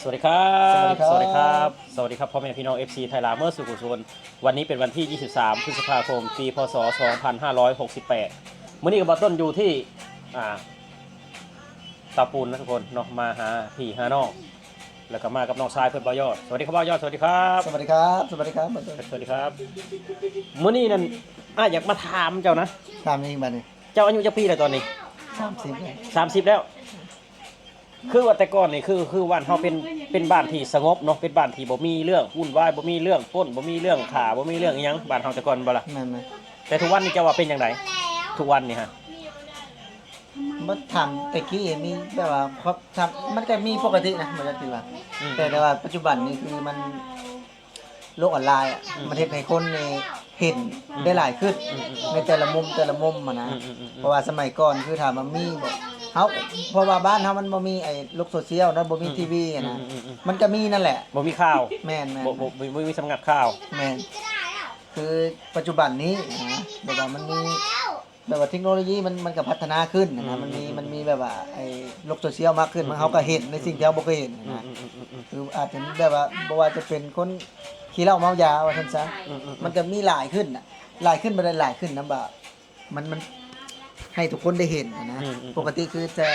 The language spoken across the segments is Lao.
ສະຫວັດດີຄັບ ສະຫວັດດີຄັບ ສະຫວັດດີຄັບ ສະຫວັດດີຄັບ ພໍ່ແມ່ພີ່ນ້ອງ ເອັຟຊີ ໄທລາວ ເໝິດສູ່ຜູ້ຊົນ. ວັນນີ້ເປັນວັນທີ ຊາວສາມ ພຶດສະພາຄົມ ປີ ພ.ສ. ສອງພັນຫ້າຮ້ອຍຫົກສິບແປດ. ມື້ນີ້ກໍບ່າວຕົ້ນຢູ່ທີ່ ອ່າ ເຕົາປູນນະທຸກຄົນເນາະ ມາຫາພີ່ຫານ້ອງ ແລ້ວກໍມາກັບນ້ອງຊາຍເພິ່ນ ບ່າວຍອດ. ສະຫວັດດີຄັບ ບ່າວຍອດ ສະຫວັດດີຄັບ ສະຫວັດດີຄັບ ສະຫວັດດີຄັບ ສະຫວັດດີຄັບ. ມື້ນີ້ນັ້ນ ອ້າຍຢາກມາຖາມເຈົ້ານະ. ຖາມຫຍັງບາດນີ້? ເຈົ້າອາຍຸຈັກປີແລ້ວຕອນນີ້? ສາມສິບແລ້ວ ສາມສິບແລ້ວ. ຄືວ່າແຕ່ກ່ອນນີ້ ຄື ຄືບ້ານເຮົາເປັນ ເປັນບ້ານທີ່ສະຫງົບເນາະ ເປັນບ້ານທີ່ບໍ່ມີເລື່ອງວຸ່ນວາຍ ບໍ່ມີເລື່ອງປຸ້ນ ບໍ່ມີເລື່ອງຂ້າ ບໍ່ມີເລື່ອງອີ່ຫຍັງ ບ້ານເຮົາແຕ່ກ່ອນ ແມ່ນບໍ່ລະ? ແມ່ນໆ. ແຕ່ທຸກວັນນີ້ເຈົ້າວ່າເປັນຈັ່ງໃດ? ທຸກວັນນີ້ຫະ? ບໍ່ ຖາມແຕ່ກີ້ມີແບບວ່າ ມັນກໍມີປົກກະຕິນະ ບໍ່ຢາກຊິວ່າ ອືມ ແຕ່ ແຕ່ວ່າປັດຈຸບັນນີ້ຄືມັນ ໂລກອອນລາຍອະ ອືມ ມັນເຮັດໃຫ້ຄົນນີ້ເຫັນ ອືມ ໄດ້ຫຼາຍຂຶ້ນ ອືມໆໆ ໃນແຕ່ລະມຸມ ແຕ່ລະມຸມຫັ້ນນະ. ອືມໆໆໆ ເພາະວ່າສະໄໝກ່ອນຄືຖາມວ່າມີບໍ່ ເຮົາ ເພາະວ່າບ້ານເຮົາມັນບໍ່ມີໄອ້ໂລກໂຊຊຽວເນາະ ບໍ່ມີ ອືມໆ ທີວີຫັ້ນນະ ອືມໆໆ ມັນກໍມີນັ້ນແຫຼະ ບໍ່ມີຂ່າວ ແມ່ນໆໆ ບໍ່ ບໍ່ ບໍ່ມີສຳນັກຂ່າວ ແມ່ນ. ຄືປັດຈຸບັນນີ້ນະ ແບບວ່າມັນມີ ແບບວ່າເທັກໂນໂລຢີມັນ ມັນກໍພັດທະນາຂຶ້ນນະ ອືມໆໆ ມັນມີ ມັນມີແບບວ່າໄອ້ໂລກໂຊຊຽວມາກຂຶ້ນ ອືມໆໆ ມັນ ເຮົາກໍເຫັນໃນສິ່ງທີ່ເຮົາບໍ່ເຄີຍເຫັນນະ. ອືມໆໆໆ ຄືອາດຈະແບບວ່າບໍ່ວ່າຈະເປັນຄົນຂີ້ເຫຼົ້າເມົາຢາວ່າຊັ້ນຊະ ອືມໆໆ ມັນກໍມີຫຼາຍຂຶ້ນນະ ຫຼາຍຂຶ້ນ ບໍ່ໄດ້ຫຼາຍຂຶ້ນນຳ ແບບວ່າມັນ ມັນໃຫ້ທຸກຄົນໄດ້ເຫັນນະ. ອືມໆໆ ປົກກະຕິຄືຈະ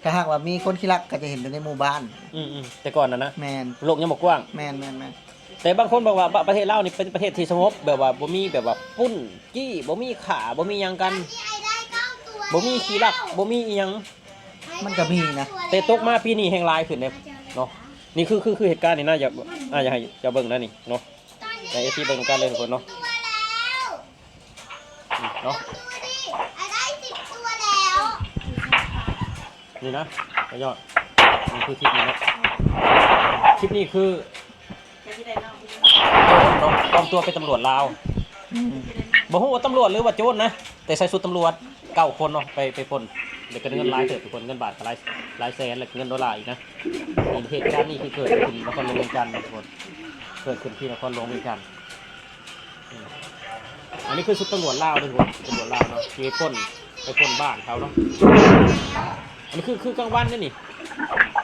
ຖ້າຫາກວ່າມີຄົນຂີ້ລັກກໍຈະເຫັນແຕ່ໃນໝູ່ບ້ານ. ອືມໆ ແຕ່ກ່ອນນະນະ ແມ່ນ ໂລກຍັງບໍ່ກວ້າງ ແມ່ນໆໆ. ແຕ່ບາງຄົນບອກວ່າ ປະ ປະເທດລາວນີ້ເປັນປະເທດທີ່ສະຫງົບ ແບບວ່າບໍ່ມີແບບວ່າປຸ້ນ ຈີ້ ບໍ່ມີຂ້າ ບໍ່ມີຫຍັງກັນ ບໍ່ມີຂີ້ລັກ ບໍ່ມີອີ່ຫຍັງ. ມັນກໍມີນະ ແຕ່ຕົກມາປີນີ້ແຮ່ງຫຼາຍຂຶ້ນເດ້ເນາະ. ນີ້ຄື ຄື ຄືເຫດການນີ້ນະ ຢາກ ອ່າ ຢາກໃຫ້ເຈົ້າເບິ່ງນະນີ້ເນາະ ໃຫ້ເອັຟຊີເບິ່ງນຳກັນເລີຍທຸກຄົນເນາະ ນີ້ເນາະ. ນີ້ນະ ປະໂຫຍດ ນີ້ຄືຄລິບນີ້ເນາະ ຄລິບນີ້ຄື ໂຈນເນາະ ປອມຕົວເປັນຕຳຫຼວດລາວ ອືມ ບໍ່ຮູ້ວ່າຕຳຫຼວດ ຫຼືວ່າໂຈນນະ ແຕ່ໃສ່ຊຸດຕຳຫຼວດ ເກົ້າຄົນເນາະ ໄປ ໄປປຸ້ນ ແລ້ວກໍເງິນຫຼາຍເຕີບທຸກຄົນ ເງິນບາດກໍຫຼາຍ ຫຼາຍແສນ ແລ້ວກໍເງິນໂດລາອີກນະ. ນີ້ເຫດການນີ້ຄືເກີດຂຶ້ນນະຄອນຫຼວງວຽງຈັນທຸກຄົນ ເກີດຂຶ້ນທີ່ນະຄອນຫຼວງວຽງຈັນ. ອືມ ອັນນີ້ຄືຊຸດຕຳຫຼວດລາວເດີທຸກຄົນ ຕຳຫຼວດລາວເນາະ ທີ່ໄປປຸ້ນ ໄປປຸ້ນບ້ານເຂົາເນາະ. ອັນນີ້ຄື ຄືກາງວັນເດ້ນີ້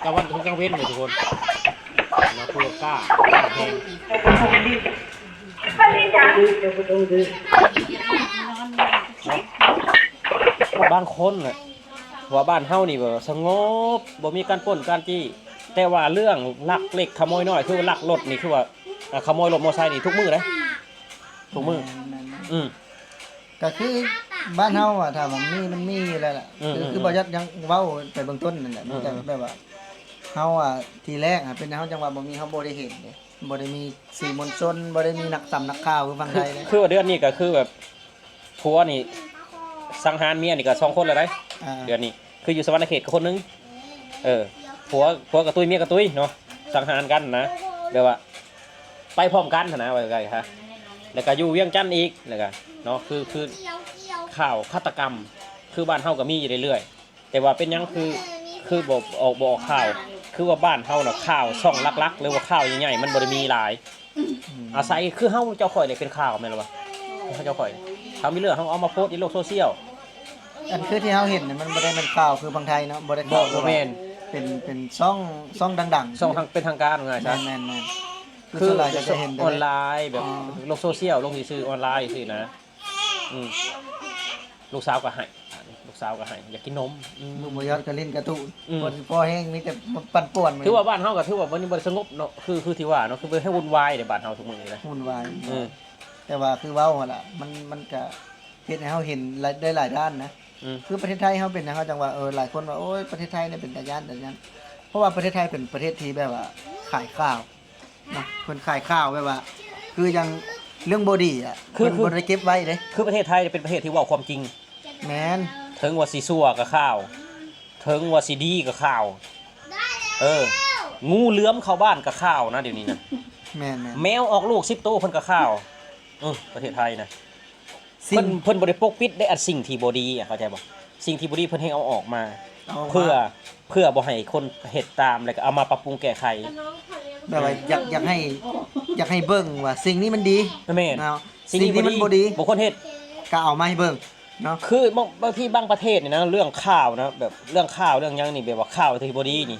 ກາງວັນຄືກາງເວັນເດີທຸກຄົນເນາະ ຄືກ້າ ກ້າແຮງ. ບາງຄົນນະ ວ່າບ້ານເຮົານີ້ແບບວ່າສະຫງົບ ບໍ່ມີການປຸ້ນການຈີ້ ແຕ່ວ່າເລື່ອງລັກເລັກຂະໂມຍນ້ອຍ ຄືວ່າລັກລົດນີ້ ຄືວ່າ ອ່າ ຂະໂມຍລົດມໍໄຊນີ້ທຸກມື້ເດ້ ທຸກມື້. ແມ່ນໆໆ ອືມ ກໍຄືບ້ານເຮົາອະ ຖ້າວ່າມີ ມັນມີຢູ່ແລ້ວລະ ອືມໆໆ ຄື ຄືບໍ່ຢາກຍັງເວົ້າໄປເບື້ອງຕົ້ນນັ້ນແຫຼະ ອືມໆ ແຕ່ແບບວ່າເຮົາອະ ທີແລກອະ ເປັນຫຍັງເຮົາຈັ່ງວ່າບໍ່ມີ ເຮົາບໍ່ໄດ້ເຫັນເດ້ ບໍ່ໄດ້ມີສື່ມວນຊົນ ບໍ່ໄດ້ມີນັກສຳນັກຂ່າວຄືຝັ່ງໄທເດ້. ຄື ຄືວ່າເດືອນນີ້ກໍຄືແບບ ຜົວນີ້ສັງຫານເມຍນີ້ກໍສອງຄົນແລ້ວໄດ໋ ອ່າ ເດືອນນີ້ ຄືຢູ່ສະຫວັນນະເຂດກໍຄົນໜຶ່ງ ເອີ ຜົວ ຜົວກະຕຸ້ຍເມຍກະຕຸ້ຍເນາະ ສັງຫານກັນນະ ແບບວ່າໄປພ້ອມກັນຫັ້ນນະ ວ່າງ່າຍໆ ແລ້ວກະຢູ່ວຽງຈັນອີກ ແລ້ວກະເນາະ ຄື ຄືຂ່າວຄາດຕະກຳ ຄືບ້ານເຮົາກໍມີຢູ່ເລື້ອຍໆ ແຕ່ວ່າເປັນຫຍັງຄື ຄືບໍ່ອອກ ບໍ່ອອກຂ່າວ ຄືວ່າບ້ານເຮົານະ ຂ່າວຊ່ອງຫຼັກໆ ຫຼືວ່າຂ່າວໃຫຍ່ໆ ມັນບໍ່ໄດ້ມີຫຼາຍ. ອືມ ອາໄສຄືເຮົາເຈົ້າຂ້ອຍນີ້ເປັນຂ່າວແມ່ນບໍ່ວະ ເຮົາເຈົ້າຂ້ອຍ ຖ້າມີເລື່ອງເຮົາເອົາມາໂພສຢູ່ໂລກໂຊຊຽວ. ອັນຄືທີ່ເຮົາເຫັນນີ້ມັນບໍ່ໄດ້ແມ່ນຂ່າວຄືຝັ່ງໄທເນາະ ບໍ່ໄດ້ຂ່າວ ບໍ່ ບໍ່ແມ່ນ ເປັນ ເປັນຊ່ອງ ຊ່ອງດັງໆ ຊ່ອງທາງ ເປັນທາງການ ວ່າງ່າຍຊະ ແມ່ນໆໆ ຄືສ່ວນຫຼາຍກໍຈະເຫັນແຕ່ ອອນລາຍແບບ ອໍ ໂລກໂຊຊຽວ ລົງຊື່ໆ ອອນລາຍຊີ້ນະ. ອືມ ລູກສາວກໍໄຫ້ ລູກສາວກໍໄຫ້ ຢາກກິນນົມ. ອືມ ລູກບໍ່ຢອດກໍຫຼິ້ນກາຕູນ ອືມ ພໍແຮງມີແຕ່ປັ່ນປ່ວນ. ຖືວ່າບ້ານເຮົາກໍຖືວ່າບໍ່ ບໍ່ໄດ້ສະຫງົບເນາະ ຄື ຄືທີ່ວ່າເນາະ ຄືບໍ່ໃຫ້ວຸ່ນວາຍເດ້ ບ້ານເຮົາທຸກມື້ນີ້ນະ ວຸ່ນວາຍ. ເອີ ແຕ່ວ່າຄືເວົ້າຫັ້ນລະ ມັນ ມັນກະເຮັດໃຫ້ເຮົາເຫັນຫຼາຍ ໄດ້ຫຼາຍດ້ານນະ. ອືມ ຄືປະເທດໄທຍເຮົາເປັນຫຍັງເຮົາຈັ່ງວ່າ ເອີ ຫຼາຍຄົນວ່າ ໂອ້ຍ ປະເທດໄທນີ້ເປັນຕາຢ້ານ ຕາຢ້ານ ເພາະວ່າປະເທດໄທເປັນປະເທດທີ່ແບບວ່າຂາຍຂ່າວ ເນາະ ເພິ່ນຂາຍຂ່າວແບບວ່າ ຄືຢ່າງເລື່ອງບໍ່ດີອະ ຄື ເພິ່ນ ຄື ບໍ່ໄດ້ເກັບໄວ້ເດ້. ຄືປະເທດໄທເປັນປະເທດທີ່ເວົ້າຄວາມຈິງ. ແມ່ນ ເຖິງວ່າຊິຊົ່ວກໍຂ່າວ ເຖິງວ່າຊິດີກໍຂ່າວ. ເອີ ງູເຫຼືອມເຂົ້າບ້ານກໍຂ່າວນະ ດຽວນີ້ນະ. ແມ່ນໆ ແມວອອກລູກສິບໂຕເພິ່ນກໍຂ່າວ. ເອີ ປະເທດໄທນະ ສິ່ງ ເພິ່ນ ເພິ່ນບໍ່ໄດ້ປົກປິດເດ້ ອັນສິ່ງທີ່ບໍ່ດີ ເຂົ້າໃຈບໍ່? ສິ່ງທີ່ບໍ່ດີເພິ່ນແຮ່ງເອົາອອກມາ ເອົາອອກມາ ເພື່ອ ເພື່ອບໍ່ໃຫ້ຄົນເຮັດຕາມ ແລ້ວກໍເອົາມາປັບປຸງແກ້ໄຂ. ແບບວ່າ ອືມ ຢາກ ຢາກໃຫ້ ຢາກໃຫ້ເບິ່ງວ່າສິ່ງນີ້ມັນດີ. ແມ່ນ ເນາະ ສິ່ງທີ່ມັນບໍ່ດີ ບໍ່ຄວນເຮັດ ກໍເອົາມາໃຫ້ເບິ່ງເນາະ. ຄືບາງ ບາງທີບາງປະເທດນີ້ນະ ເລື່ອງຂ່າວນະ ແບບເລື່ອງຂ່າວເລື່ອງຫຍັງນີ້ ແບບວ່າຂ່າວທີ່ບໍ່ດີນີ້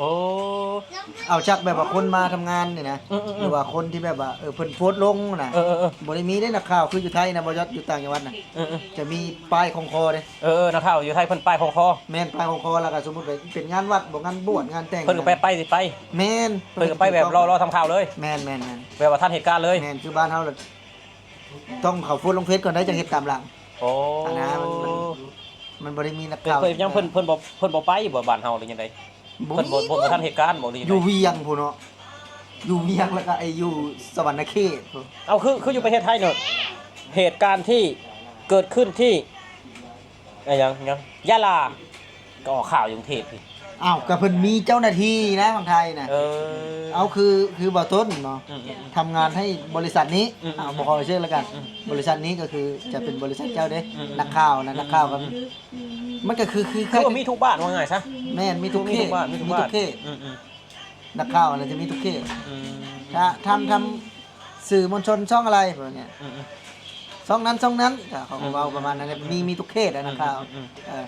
ໂອ້ ເອົາຈັກແບບວ່າຄົນມາທຳງານນີ້ນະ ອືມໆໆ ຫຼືວ່າຄົນທີ່ແບບວ່າ ເອີ ເພິ່ນໂພສລົງນະ ເອີໆໆ ບໍ່ໄດ້ມີເດ້ນັກຂ່າວຄືຢູ່ໄທນະ ບໍ່ຈັດ ຢູ່ຕ່າງຈັງຫວັດນະ ເອີໆ ຈະມີປ້າຍຄ່ອງຄໍເດ້ ເອີໆ ນັກຂ່າວຢູ່ໄທເພິ່ນປ້າຍຄ່ອງຄໍ ແມ່ນ ປ້າຍຄ່ອງຄໍ ແລ້ວກໍສົມມຸດໄປເປັນງານວັດບໍ ງານບວດ ງານແຕ່ງ ເພິ່ນກໍໄປ ໄປ ໄປ ແມ່ນ ເພິ່ນກໍໄປແບບລໍໆທຳຂ່າວເລີຍ ແມ່ນໆໆ ແບບວ່າທັນເຫດການເລີຍ ແມ່ນ ຄືບ້ານເຮົາລະ ຕ້ອງເຂົ້າໂພສລົງເຟສກ່ອນໄດ໋ ຈັ່ງເຮັດຕາມຫຼັງ ໂອ້ ອັນນັ້ນມັນ ມັນ ມັນບໍ່ໄດ້ມີນັກຂ່າວ ເພິ່ນ ເພິ່ນຍັງ ເພິ່ນ ເພິ່ນບໍ່ ເພິ່ນບໍ່ໄປບໍ່ ບ້ານເຮົາ ຫຼືຈັ່ງໃດ ບໍ່ມີ ເພິ່ນບໍ່ ບໍ່ ບໍ່ທັນເຫດການບໍ່ ຫຼືຈັ່ງໃດ ຢູ່ວຽງພຸ້ນເນາະ ຢູ່ວຽງ ແລ້ວກໍໄອ້ຢູ່ສະຫວັນນະເຂດພຸ້ນ ເອົາ ຄື ຄືຢູ່ປະເທດໄທເນາະ ເຫດການທີ່ເກີດຂຶ້ນທີ່ ອາ ຫຍັງ ຫຍັງ ຍະລາ ກໍອອກຂ່າວຢູ່ກຸງເທບພີ້ ອ້າວ ກໍເພິ່ນມີເຈົ້າໜ້າທີ່ນະ ຝັ່ງໄທນະ ເອີ ເອົາ ຄື ຄືບ່າວຕົ້ນເນາະ ອືມໆໆ ທຳງານໃຫ້ບໍລິສັດນີ້ ອືມໆໆ ເອົາ ບໍ່ຂໍເຊື່ອແລ້ວກັນ ອືມ ບໍລິສັດນີ້ກໍຄືຈະເປັນບໍລິສັດເຈົ້າເດ້ ອືມໆໆ ນັກຂ່າວນະ ອືມໆໆ ນັກຂ່າວກໍ ອືມ ມັນກໍຄື ຄື ຄືວ່າມີທຸກບ້ານວ່າງ່າຍຊະ ແມ່ນ ມີທຸກເຂດ ມີທຸກບ້ານ ມີທຸກ ມີທຸກເຂດ ອືມໆ ນັກຂ່າວນະຈະມີທຸກເຂດ ອືມ ຖ້າທ່ານທຳສື່ມວນຊົນຊ່ອງອະໄລ ປະມານນີ້ ອືມໆ ຊ່ອງນັ້ນຊ່ອງນັ້ນ ກໍເຂົາກໍເວົ້າປະມານນັ້ນແຫຼະ ອືມໆ ມີ ມີທຸກເຂດນະ ອືມໆ ນັກຂ່າວ ອືມໆ ເອີ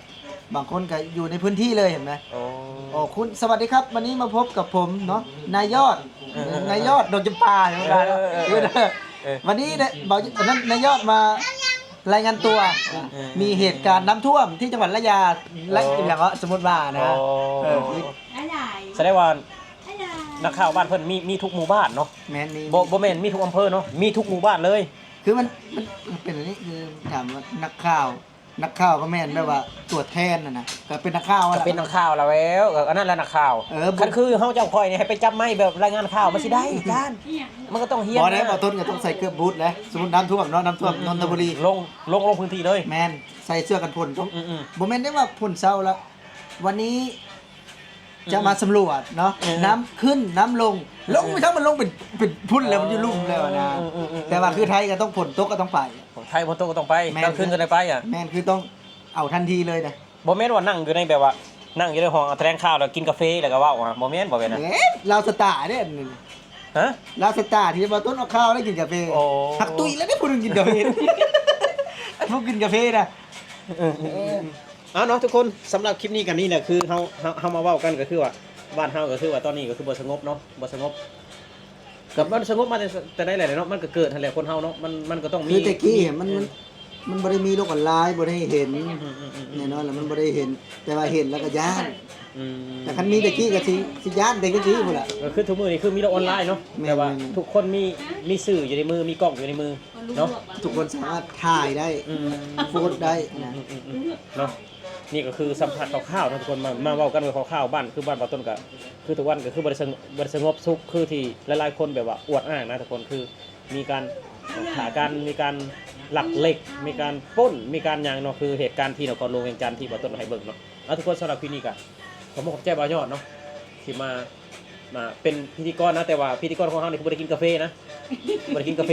ບາງຄົນກໍຢູ່ໃນພື້ນທີ່ເລີຍ ເຫັນໄໝ ໂອ້ ໂອ້ ຄຸນ ສະຫວັດດີຄັບ ວັນນີ້ມາພົບກັບຜົມເນາະ ນາຍຍອດ ເອີໆໆ ນາຍຍອດ ດອກຈຳປາ ເອີໆ ເອີ ວັນນີ້ເດ້ ເບົາ ອັນນັ້ນ ນາຍຍອດມາລາຍງານຕົວ ເອີໆ ມີເຫດການນ້ຳຖ້ວມທີ່ຈັງຫວັດລະຍາ ລະ ໂອ້ ອີຫຍັງເນາະ ສົມມຸດວ່ານະ ໂອ້ ເອີ ສະແດງວ່າ ອັນໃດ ນັກຂ່າວບ້ານເພິ່ນມີ ມີທຸກໝູ່ບ້ານເນາະ ແມ່ນ ມີ ບໍ່ ບໍ່ແມ່ນມີທຸກອຳເພີເນາະ ມີທຸກໝູ່ບ້ານເລີຍ ຄືມັນ ມັນ ມັນເປັນອັນນີ້ ຄືຖາມວ່ານັກຂ່າວ ນັກຂ່າວກໍແມ່ນແບບວ່າຕົວແທນຫັ້ນນະ ກໍເປັນນັກຂ່າວຫັ້ນ ກໍເປັນນັກຂ່າວແລ້ວ ເອີ ອັນນັ້ນລະນັກຂ່າວ ເອີ ຄັນຄືເຮົາເຈົ້າຂ້ອຍນີ້ໃຫ້ໄປຈັບໄມແບບລາຍງານຂ່າວມັນຊິໄດ້ ອາຈານ ມັນກໍຕ້ອງຮຽນ ບໍ່ໄດ້ ນະ ບ່າວຕົ້ນກໍຕ້ອງໃສ່ເກີບບູດແຫຼະ ສົມມຸດນ້ຳຖ້ວມເນາະ ນ້ຳຖ້ວມ ອືມໆໆ ນົນທະບູລີ ລົງ ລົງ ລົງພື້ນທີ່ເລີຍ ແມ່ນ ໃສ່ເສື້ອກັນຝົນ ອືມໆໆ ບໍ່ແມ່ນໄດ້ວ່າຝົນເຊົາລະ ວັນນີ້ ອືມ ຈະມາສຳຫຼວດເນາະ ເອີ ນ້ຳຂຶ້ນນ້ຳລົງ ລົງ ອືມ ໄປທາງມັນລົງເປັນ ເປັນພຸ້ນແລ້ວ ມັນຢູ່ລຸ່ມແລ້ວນະ ອືມໆໆ ແຕ່ວ່າຄືໄທກໍຕ້ອງຝົນຕົກກໍຕ້ອງໄປ ໄທຝົນຕົກກໍຕ້ອງໄປ ແມ່ນ ກາງຄືນກໍໄດ້ໄປອະ ແມ່ນ ຄືຕ້ອງເອົາທັນທີເລີຍນະ ບໍ່ແມ່ນວ່ານັ່ງຢູ່ໃນແບບວ່າ ນັ່ງຢູ່ໃນຫ້ອງຖະແຫຼງຂ່າວແລ້ວກິນກາເຟແລ້ວກໍເວົ້າອະ ບໍ່ແມ່ນ ບໍ່ແມ່ນນະ ເອີ ລາວສະຕາເດ້ ຮະ ລາວສະຕາທີ່ວ່າຕົ້ນອອກຂ່າວແລ້ວກິນກາເຟ ໂອ້ ຫັກຕຸ້ຍແລ້ວເດ້ຜູ້ໜຶ່ງກິນກາເຟ ຜູ້ກິນກາເຟນະ ເອີໆໆ ເອີ ເອົາເນາະທຸກຄົນ ສຳລັບຄລິບນີ້ກໍນີ້ແຫຼະ ຄືເຮົາ ເຮົາ ເຮົາມາເວົ້າກັນກໍຄືວ່າ ບ້ານເຮົາກໍຄືວ່າຕອນນີ້ກໍຄືບໍ່ສະຫງົບເນາະ ບໍ່ສະຫງົບ ກໍມັນສະຫງົບມາແຕ່ ແຕ່ໃດແຫຼະເນາະ ມັນກໍເກີດຫັ້ນແຫຼະ ຄົນເຮົາເນາະ ມັນ ມັນກໍຕ້ອງມີ ຄືແຕ່ກີ້ມັນ ເອີ ມັນ ມັນບໍ່ໄດ້ມີໂລກອອນລາຍ ບໍ່ໄດ້ເຫັນ ອືມໆໆໆ ແນ່ນອນລະມັນບໍ່ໄດ້ເຫັນ ແຕ່ວ່າເຫັນແລ້ວກໍຢ້ານ ອືມ ແຕ່ຄັນມີແຕ່ກີ້ກໍຊິ ຊິຢ້ານແຕ່ກີ້ພຸ້ນລະ ກໍຄືທຸກມື້ນີ້ຄືມີໂລກອອນລາຍເນາະ ແມ່ນໆໆ ແບບວ່າທຸກຄົນມີ ມີສື່ຢູ່ໃນມື ມີກ້ອງຢູ່ໃນມື ເນາະ ທຸກຄົນສາມາດຖ່າຍໄດ້ ອືມ ໂພສໄດ້ນະ ອືມໆໆ ເນາະ ນີ້ກໍຄືສຳພາດຄ່າວໆເນາະທຸກຄົນ ມາ ມາເວົ້າກັນເບິ່ງຄ່າວໆ ບ້ານ ຄືບ້ານບ່າວຕົ້ນກໍ ຄືທຸກວັນກໍຄືບໍ່ໄດ້ສະຫງົບ ບໍ່ໄດ້ສະຫງົບສຸກຄືທີ່ຫຼາຍໆຄົນແບບວ່າອວດອ້າງນະທຸກຄົນ ຄືມີການຂ້າກັນ ມີການລັກເລັກ ມີການປຸ້ນ ມີການຫຍັງເນາະ ຄືເຫດການທີ່ນະຄອນຫຼວງວຽງຈັນທີ່ບ່າວຕົ້ນເອົາໃຫ້ເບິ່ງເນາະ ເອົາທຸກຄົນ ສຳລັບຄລິບນີ້ກໍ ຂໍມຸກຂອບໃຈບ່າວຍອດເນາະ ທີ່ມາ ມາເປັນພິທີກອນນະ ແຕ່ວ່າພິທີກອນຂອງເຮົານີ້ຄືບໍ່ໄດ້ກິນກາເຟນະ ບໍ່ໄດ້ກິນກາເຟ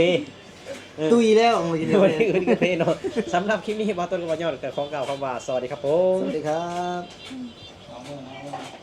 ເອີ ຕຸ້ຍແລ້ວ ບໍ່ໄດ້ກິນກາເຟ ບໍ່ໄດ້ກິນກາເຟເນາະ ສຳລັບຄລິບນີ້ ບ່າວຕົ້ນກັບບ່າວຍອດກໍຂໍກ່າວຄຳວ່າ ສະຫວັດດີຄັບຜົມ ສະຫວັດດີຄັບ.